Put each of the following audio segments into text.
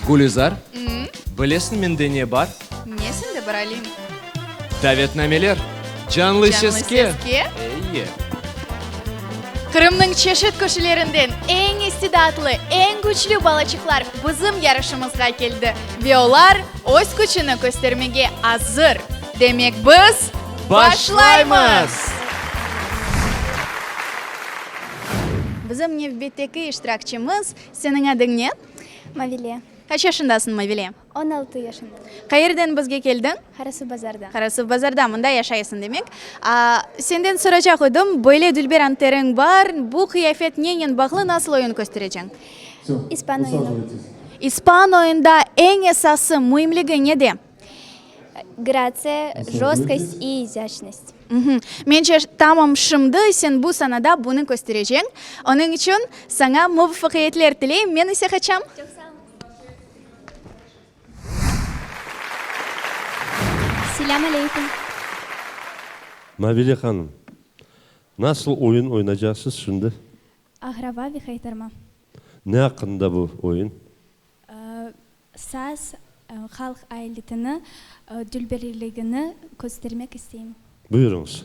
Gülizar, bilesiñ mende ne bar? Ne sende bar, Alim? Davetnameler! Canlı seske! Canlı seske? Eye! Qırımnıñ çeşit köşelerinden eñ istidatlı, eñ küçlü balaçıqlar bizim yarışımızğa keldi ve olar öz küçüni köstermege azır. Demek, biz Başlaymız! Bizim nevbetteki iştirakçimiz, seniñ adıñ ne? Mavile. Qaç yaşındasıñ, Mavile? 16 yaşındayım. Qayerden bizge keldiñ? Qarasuvbazardan. Qarasuvbazarda, mında yaşaysıñ, demek. Senden soracaq edim, böyle dülber anteriñ bar, bu qıyafet nenen bağlı, nasıl oyun köstereceñ? İspan oyunı. İspan oyunda eñ esası, müimligi nede? Gratsiya, jostkost i izâşnost. Mence, tamam şimdi sen bu sanada bunı köstereceñ. Onıñ içün saña muvafaqiyetler tileyim, men ise qaçam. Çoq sağ oluñız. Selâm aleyküm. Mavile hanım, nasıl oyun oynacaqsız şimdi? Aqraba ve haytarma. Ne aqqında bu oyun? Saz, halq ailitini, dülberligini köstermek isteyim. Buyurıñız.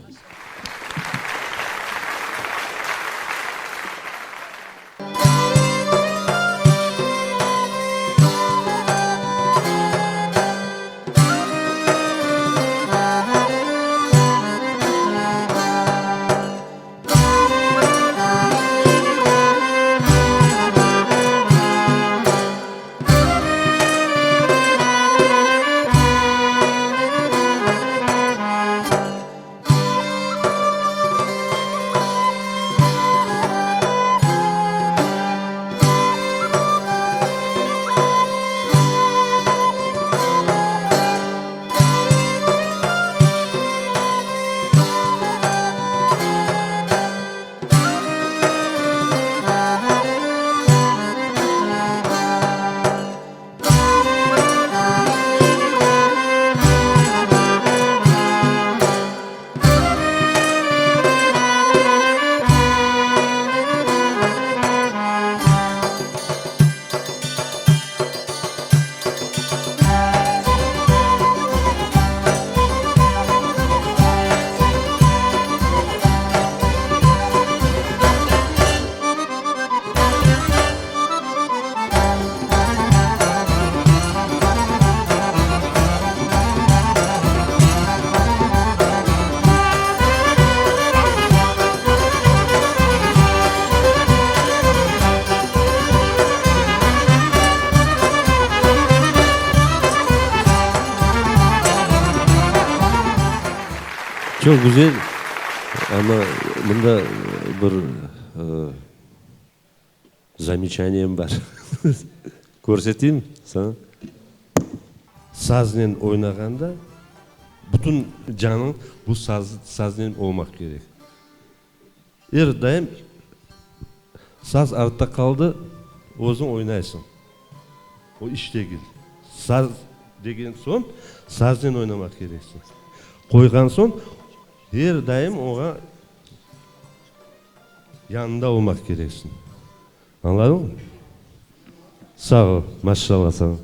Çoq güzel, amma mında bir zameçaniyem bar. Körseteyim saña. Saznen oynağanda bütün canıñ bu saznen olmaq kerek. Er daim saz artta qaldı, özüñ oynaysıñ. O iş degil. Saz degen soñ, saznen oynamaq kereksiñ. Qoyğan soñ, er daim oña yanında olmaq kereksiñ. Añladıñmı? Sağ ol, maşşalla saña.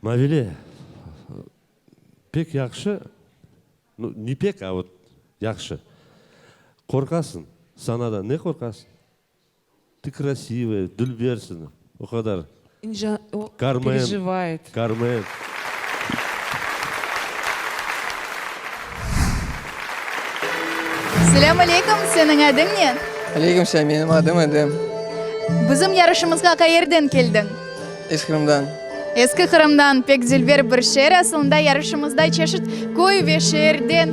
Mavile, pek yahşı, nu, ne pek, a vot yahşı. Qorqasıñ, sanadan. Ne qorqasıñ? Tı krasivaya, dülbersiñ, o qadar. İnca, o Karmen, perejivaet. Karmen. Selâm aleyküm, seniñ adıñ ne? Aleyküm selâm, menim adım Edem. Bizim yarışımızğa qayerden keldiñ? Eski Qırımdan. Eski Qırımdan, pek dülber bir şeer. Asılında yarışımızda çeşit köy ve şeerden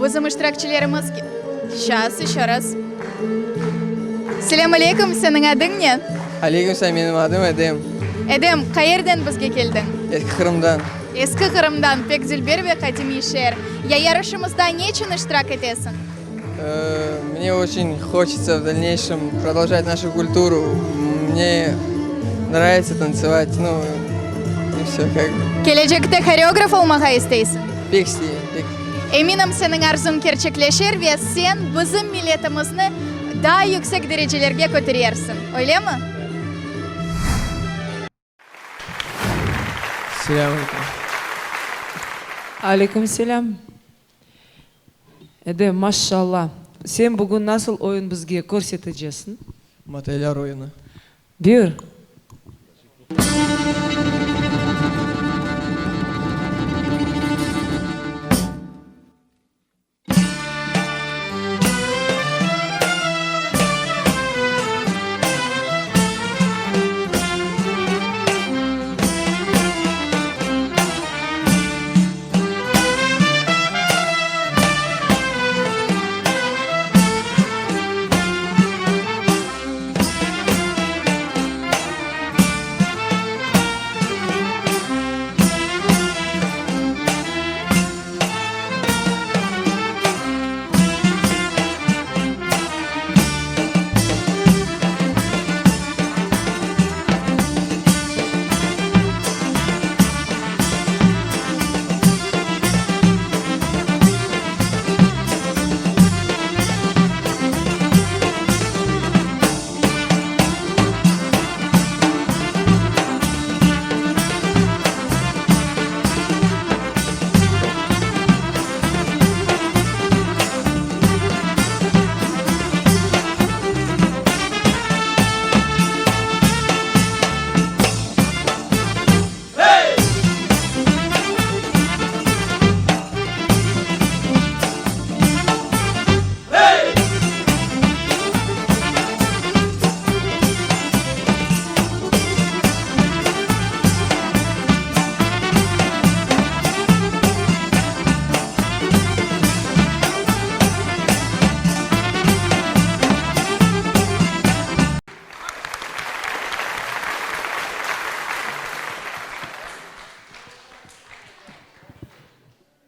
bizim iştirakçilerimiz Şas, еще раз. Selâm aleyküm, seniñ adıñ ne? Aleyküm selâm, menim adım Edem. Edem, qayerden bizge keldiñ? Eski Qırımdan. Eski Qırımdan, pek dülber ve qadimiy şeer. Ya yarışımızda neçün iştirak etesiñ? Mne oçen hoçetsa v dalneyşem prodolžat našu kulturu. Mne nravitsya tantsevat, nu, i vse, kak bı. Kelecekte horeograf olmağa isteysiñ? Pek isteyim, pek. Eminim, seniñ arzuñ kerçekleşer ve sen bizim milletimizni daa yüksek derecelerge köterersiñ, öylemi? Selâm aleyküm. Aleyküm selâm. Edem, maşşalla. Sen bugün nasıl oyun bizge körsetecesiñ? Moteller oyunı. Buyur.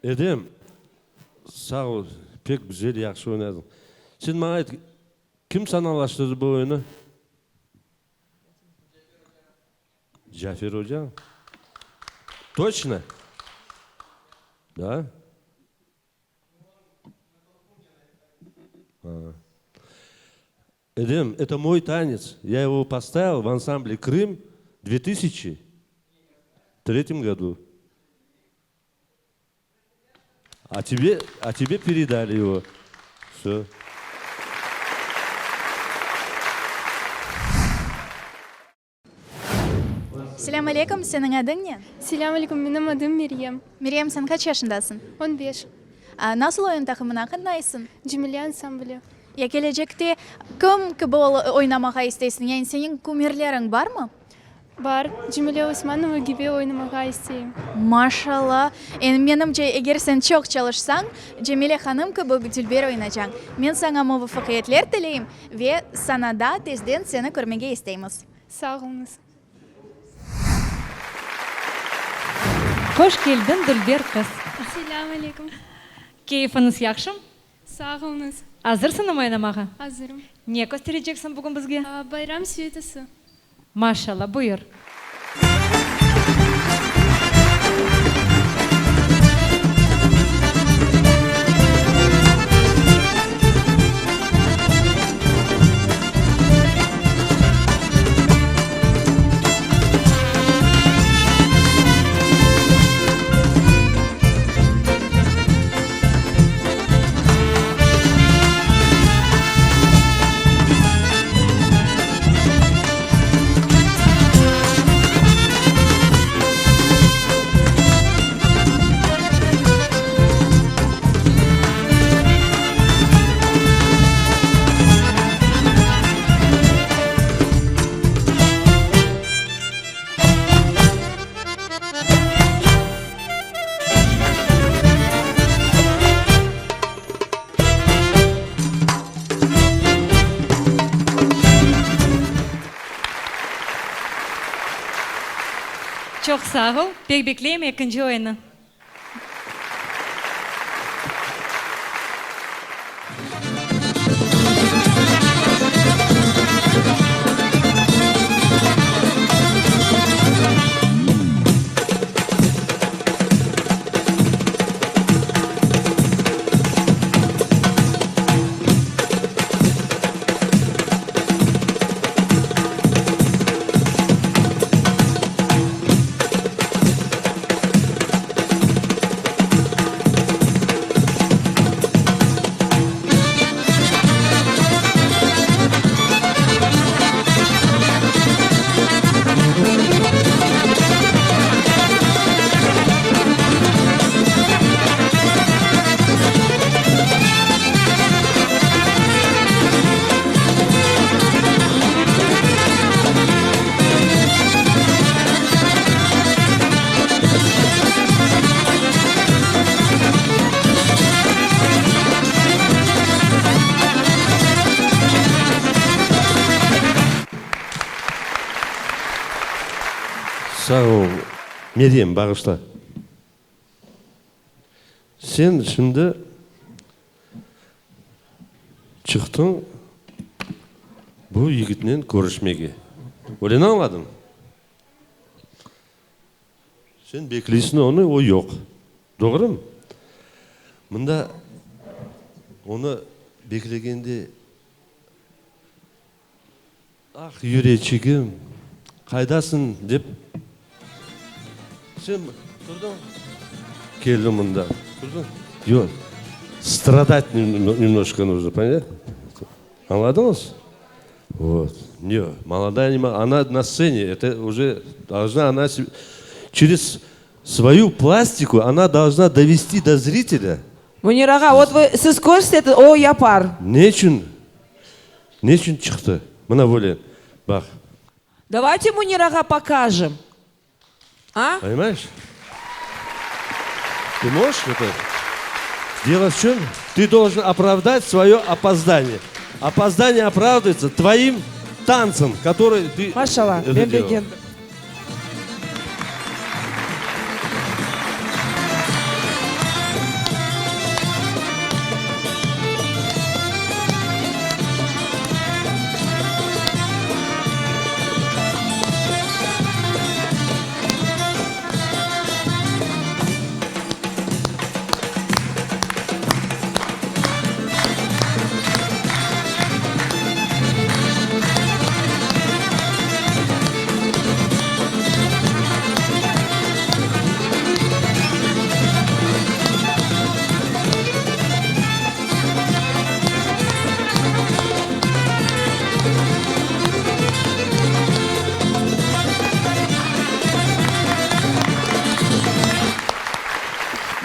Edem, sağ ol, pek güzel, yahşı oynadıñ. Sen maña ayt, kim sanalaştırdı bu oyunı? Cafer oca? Toçno? Da? Edem, eto moy tanets, ya ego postavil v ansamble Krım dve tısyaçi tretim godu. A tebe, a tebe peredali ego. Vse. Selâm aleyküm, seniñ adıñ ne? Selâm aleyküm, menim adım Meryem. Meryem, sen qaç yaşındasıñ? On beş. Nasıl oyun taqımına qatnaysıñ? Cemile ansambli. Ya kelecekte kim kibi oynamağa isteysiñ? Yani seniñ kumirleriñ barmı? Bar, Cemile Osmanova kibi oynamağa isteyim. Maşallah! Endi menimce, eger sen çoq çalışsañ, Cemile hanım kibi dülber oynacañ. Men saña muvafaqiyetler tileyim ve sanada tezden seni körmege isteymiz. Sağ oluñız. Hoş keldiñ, dülber qız. Selâm aleyküm. Keyfiñiz yahşımı? Sağ oluñız. Azırsıñmı oynamağa? Azırım. Ne köstereceksiñ bugün bizge? Bayram süitası. Maşallah, buyur. Çoq sağ ol. Pek bekleyim ekinci oyunnı. Sağ ol, Meryem, bağışla. Sen şimdi çıqtıñ bu yigitnen körüşmege. Öyle ne añladıñ? Sen bekleysiñ onı, o yoq. Doğrumı? Mında onı beklegende Ah, yüreçigim, qaydasıñ, dep, sen turdıñ, keldiñ mında, turdıñ, yoq, stradat nemnoşko nujno, ponятno? Añladıñız? Vot, ne, molodaya, ne, ona na stsene, eto uje dolžna ona çerez svoyu plastiku ona dolžna dovesti do zritelâ. Münir ağa, vot vı, siz körsetiñ, o yapar. Ne içün Ne içün çıqtı? Mına böyle, baq. Davayte Münir ağa pokajem. A? Ponimayeş? Ты можешь это? Дело в чем? Ты должен оправдать свое опоздание. Опоздание оправдывается твоим танцем, который ты Maşallah, это men делал. begendim.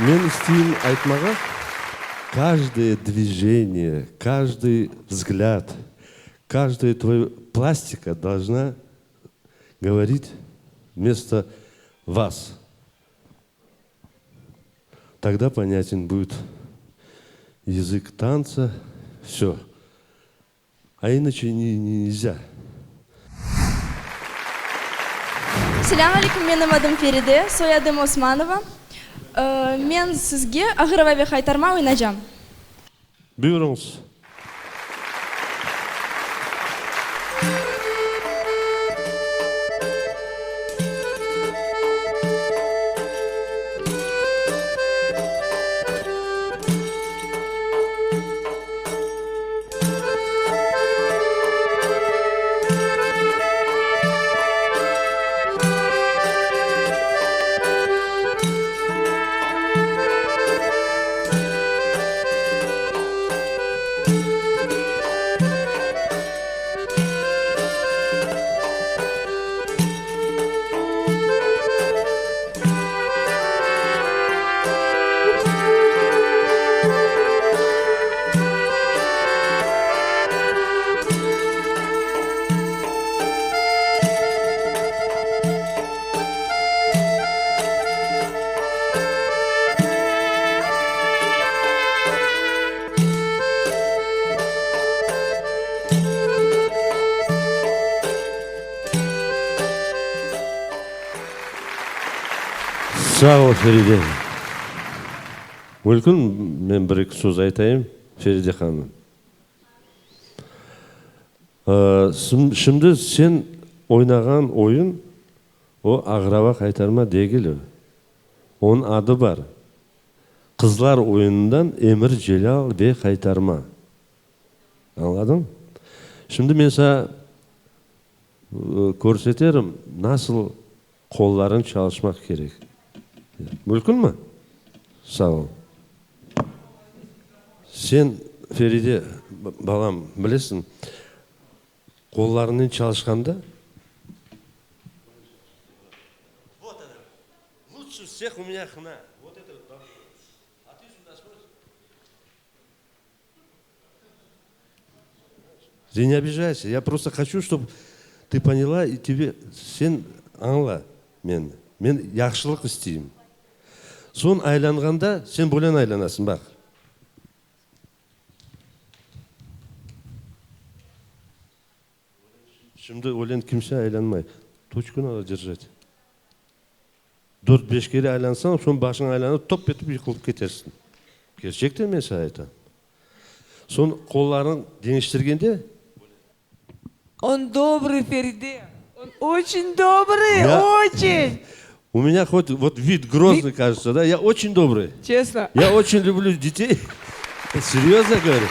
Men isteyim aytmağa, каждое движение, каждый взгляд, каждая твоя plastika должна говорить вместо вас. Тогда понятен будет язык танца, все. А иначе нельзя. Selâm aleyküm, menim adım Feride, soyadım Osmanova. Men sizge Ağırava ve Haytarma oynacam. Buyurıñız. Sağ ol, Feride. Mülkün, men bir-eki söz aytayım, Feride hanım. Şimdi sen oynağan oyun, o aqraba qaytarma degil o. Onıñ adı bar, Qızlar oyunından Emir Celâl ve Qaytarma. Añladıñ? Şimdi men saña körseterim, nasıl qollarıñ çalışmaq kerek. Mülkünmi? Sağ ol. Sen, Feride, balam, bilesiñ, qollarıñnen çalışqanda. Ты не обижайся, я просто хочу, чтоб ты поняла и тебе sen añla meni, men yahşılıq isteyim. Soñ aylanğanda sen böylen aylanasıñ, baq. Şimdi öylen kimse aylanmay. Toçku nado derjat. Dört-beş kere aylansañ, soñ başıñ aylanıp, top etip yıqılıp ketersiñ. Kerçekten men saña aytam. Soñ qollarıñ deñiştirgende. On dobrıy, Feride, on oçün dobrıy, oçün! U menya hot vot vid groznıy kažется, da? Ya oçün dobrıy. Çestno. Ya oçün lüblü detey. Seryozno govorю.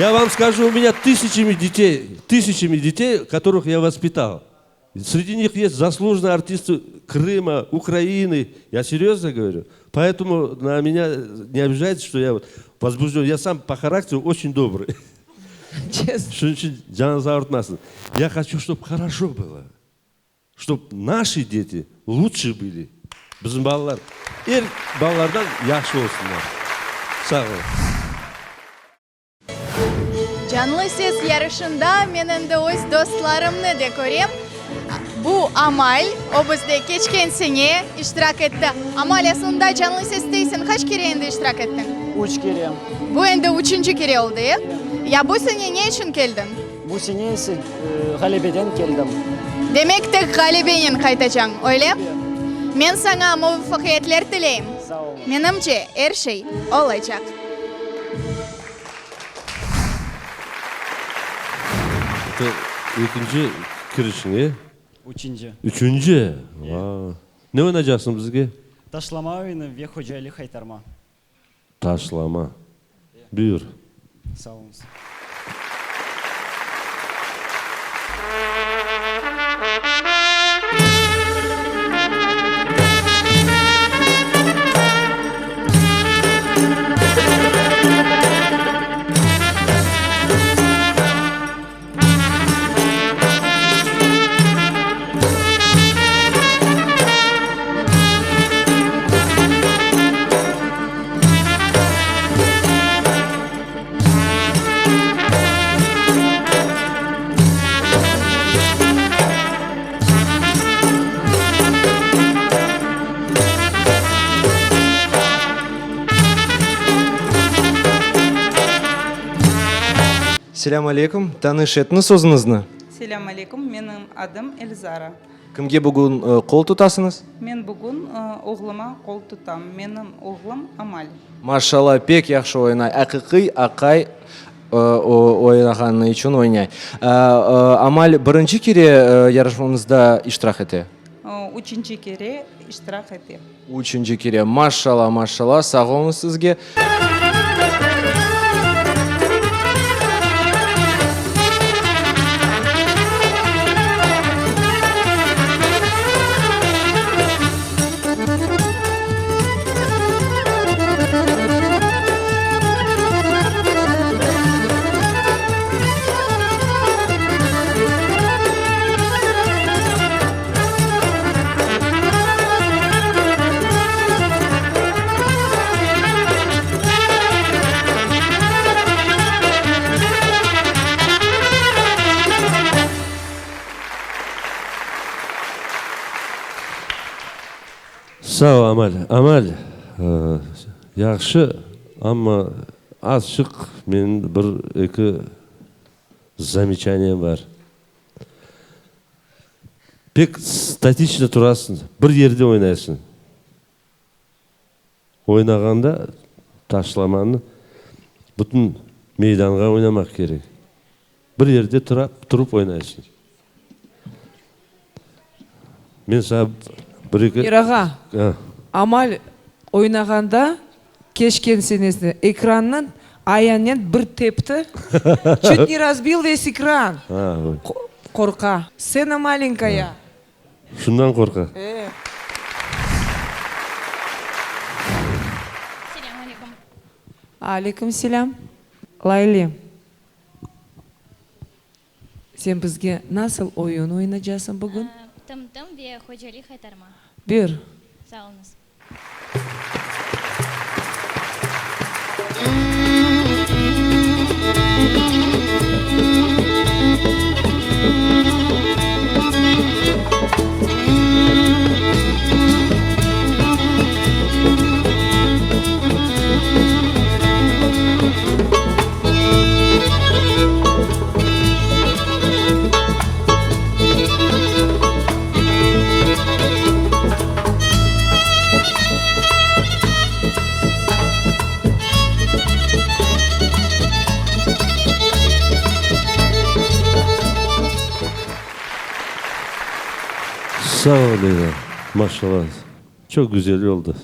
Ya vam skažu, u menya tısyaçami detey, tısyaçami detey, kotorıh ya vospital. Sredi nih est zaslujennıy artistı Krıma, Ukrainı. Ya seryozno govorю. Poetomu na menya ne obijaytes, çto ya vot vozbujden. Ya sam po harakteru oçün dobrıy. Çestno. Şunıñ içün canıñız ağırtmasın. Ya hoçu, ştob horoşo bylo. Ştob naşi deti lutşi bıli, bizim balalar er balalardan yahşı olsunlar. Sağ ol. Canlı ses yarışında men endi öz dostlarımnı de körem. Bu Amal, o bizde keçken sene iştirak etti. Amal, asılında Canlı seste sen qaç kere endi iştirak ettiñ? Üç kere. Bu endi üçünci kere oldı, e? Ya bu sene ne içün keldiñ? Bu sene ise ğalebeden keldim. Demek, tek ğalebenen qaytacañ, öyle? Men saña muvafaqiyetler tileyim. Sağ oluñ. Menimce, er şey olacaq. Eto ekinci kirişiñ, e? Üçünci. Üçünci? Va! Ne oynaycaqsıñ bizge? Taşlama oyunı ve Hocali haytarma. Taşlama. Buyur. Sağ oluñız. Selâm aleyküm, tanış etiñiz özüñizni. Selâm aleyküm, menim adım Elzara. Kimge bugün qol tutasıñız? Men bugün oğluma qol tutam. Menim oğlum Amal. Maşallah, pek yahşı oynay, aqiqiy aqay oynağanı içün oynay. Amal birinci kere yarışmamızda iştirak ete? Üçünci kere iştirak ete. Üçünci kere. Maşallah, maşallah, sağ oluñız sizge. Sağ ol, Amal. Amal, yahşı, amma azçıq menim bir-eki zameçaniyem bar. Pek statiçno turasıñ, bir yerde oynaysıñ. Oynağanda taşlamanı bütün meydanğa oynamaq kerek. Bir yerde tura, turıp oynaysıñ. Men saña bir-eki. Emir ağa, Amal oynağanda keçken senesinde ekrannıñ ayannen bir tepti, çut ne razbil ves ekran. Qorqa. Stsena malenkaya. Şundan qorqa. E. Selâm aleyküm. Aleyküm selâm. Layli. Sen bizge nasıl oyun oynacasıñ bugün? Tım-tım ve Hocali haytarma. Buyur. Sağ oluñız. Sağ ol, Leyla. Maşallah. Çoq güzel oldı.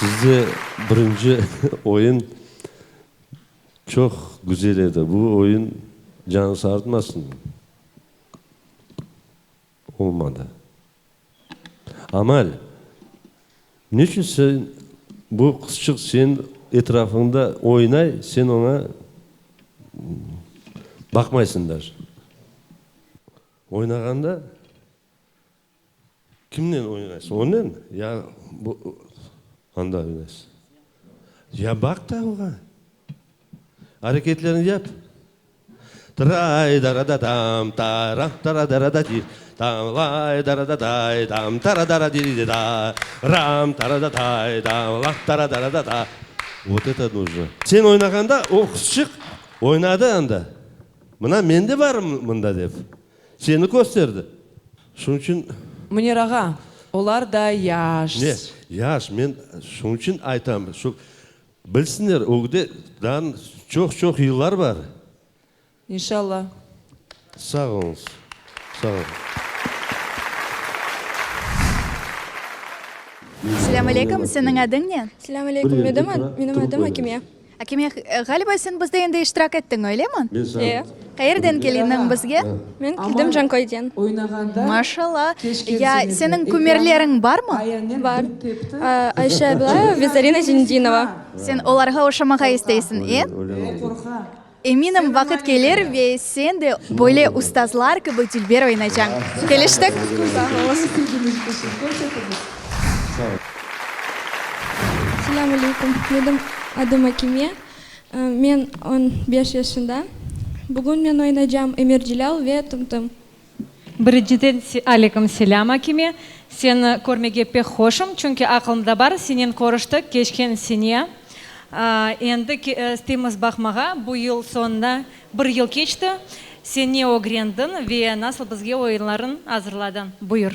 Sizde birinci oyun Çoq güzel edi bu oyun canı sartmasın olmadı. Amal, neçün sen bu qızçıq senin etrafıñda oynay, sen oña baqmaysıñ daje. Oynağanda Kimnen oynaysıñ? Onen ya bu anda oynaysıñ? Ya baq da oña. Areketlerini yap. Tray dara da dam taram tara dara da di tam lay dara da day dam tara dara di di da ram tara da day dam la tara dara da da. Vot eto nujno. Sen oynağanda o qızçıq oynadı anda. Mına men de barım mında dep. Seni kösterdi. Şunıñ içün. Münir ağa, olar da yaş. Ne, yaş, men şunıñ içün aytam, şu, bilsinler, ögde daa çoq-çoq yıllar bar. İnşallah. Sağ oluñız, sağ oluñ. Selâm aleyküm, seniñ adıñ ne? Selâm aleyküm, menim adım Akime. Akime, ğaliba sen bizde endi iştirak ettiñ, öylemi? E. Qayerden keldiñ bizge? Men keldim Canköyden. Maşallah! Ya seniñ kumirleriñ barmı? Bar. Ayşe Abilayeva ve Zarina Zinedinova. Sen olarğa oşamağa isteysiñ, e? Eminim, vaqıt kelir ve sen de böyle ustazlar kibi dülber oynacañ. Keliştik? Selâm aleyküm. Menim adım Akime. Men on beş yaşında. Bugün men oynacam Emir Celâl ve Tım-tım. Birinciden, aleyküm selâm, Akime. Seni körmege pek hoşum, çünki aqılımda bar, senen körüştik keçken sene. Endi isteymiz baqmağa, bu yıl soñuna bir yıl keçti, sen ne ögrendiñ ve nasıl bizge oyunlarıñ azırladıñ? Buyur.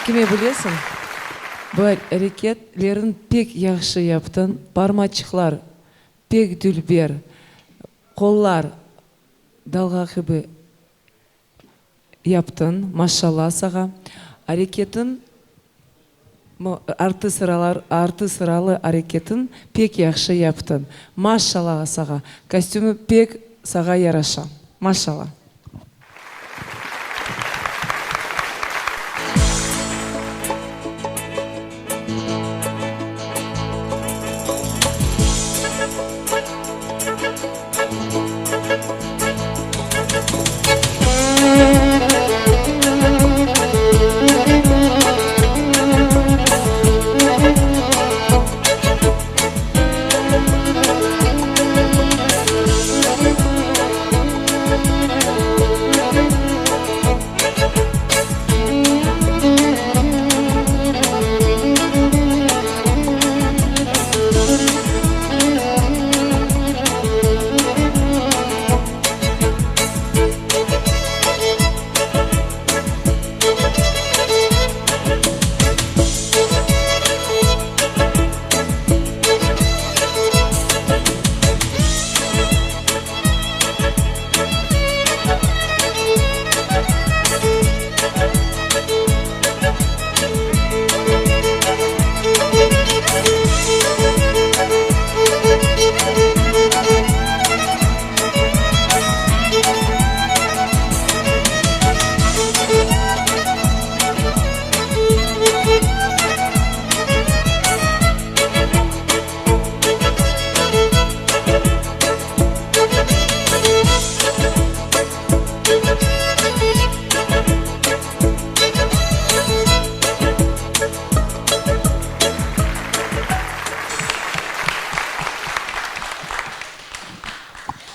Akime bilesiñ, bu areketleriñ pek yahşı yaptıñ, parmaçıqlar pek dülber, qollar dalğa kibi yaptıñ, maşallah sağa. Areketiñ, artı sıralar, artı sıralı areketiñ pek yahşı yaptıñ. Maşallah sağa. Kostümi pek sağa yaraşa. Maşallah.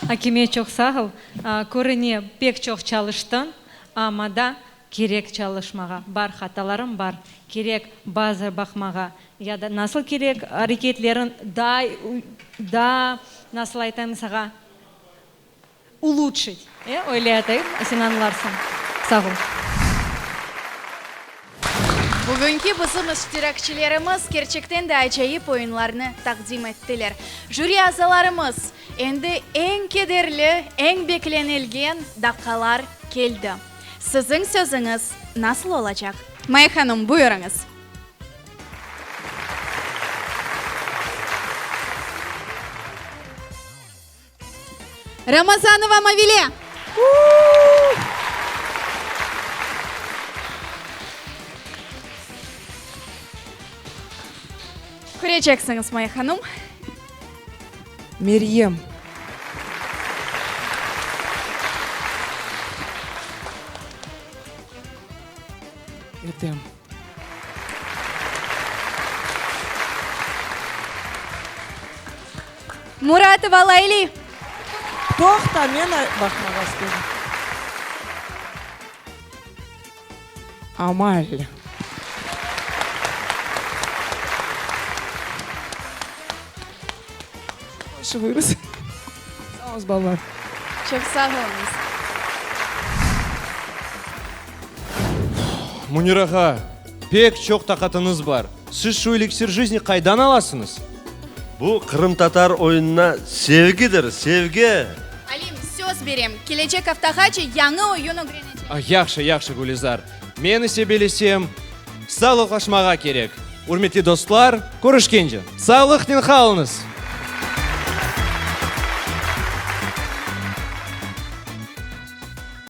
Akime çoq sağ ol. Körüne, pek çoq çalıştıñ, amma da Kerek çalışmağa, bar hatalarım bar, kerek bazı baqmağa, ya da nasıl kerek areketlerin daa, daa nasıl aytayım sağa, ulutşit, e, öyle aytayım, sen añlarsıñ. Sağ ol. Bugünki bizim iştirakçilerimiz kerçekten de acayip oyunlarnı taqdim ettiler. Jüri azalarımız, endi eñ kederli, eñ beklenilgen daqqalar keldi. Siziñ sözüñiz nasıl olacaq? Maya hanım, buyurıñız. Ramazanova Mavile! Köreceksiñiz, Maya hanım. Meryem. Edem. Muratova Layli. Toqta, men baqmağa istedim. Amal. Buyurıñız. Sağ oluñız, balalar. Çoq sağ oluñız. Münir ağa, pek çoq taqatıñız bar. Siz şu eliksir jizni qaydan alasıñız? Bu qırımtatar oyunına sevgidir, sevgi! Alim, söz berem, kelecek aftağace yañı oyun ögrenecem. Yahşı, yahşı, Gülizar. Men ise bilesem, sağlıqlaşmağa kerek. Ürmetli dostlar, körüşkence! Sağlıqnen qalıñız!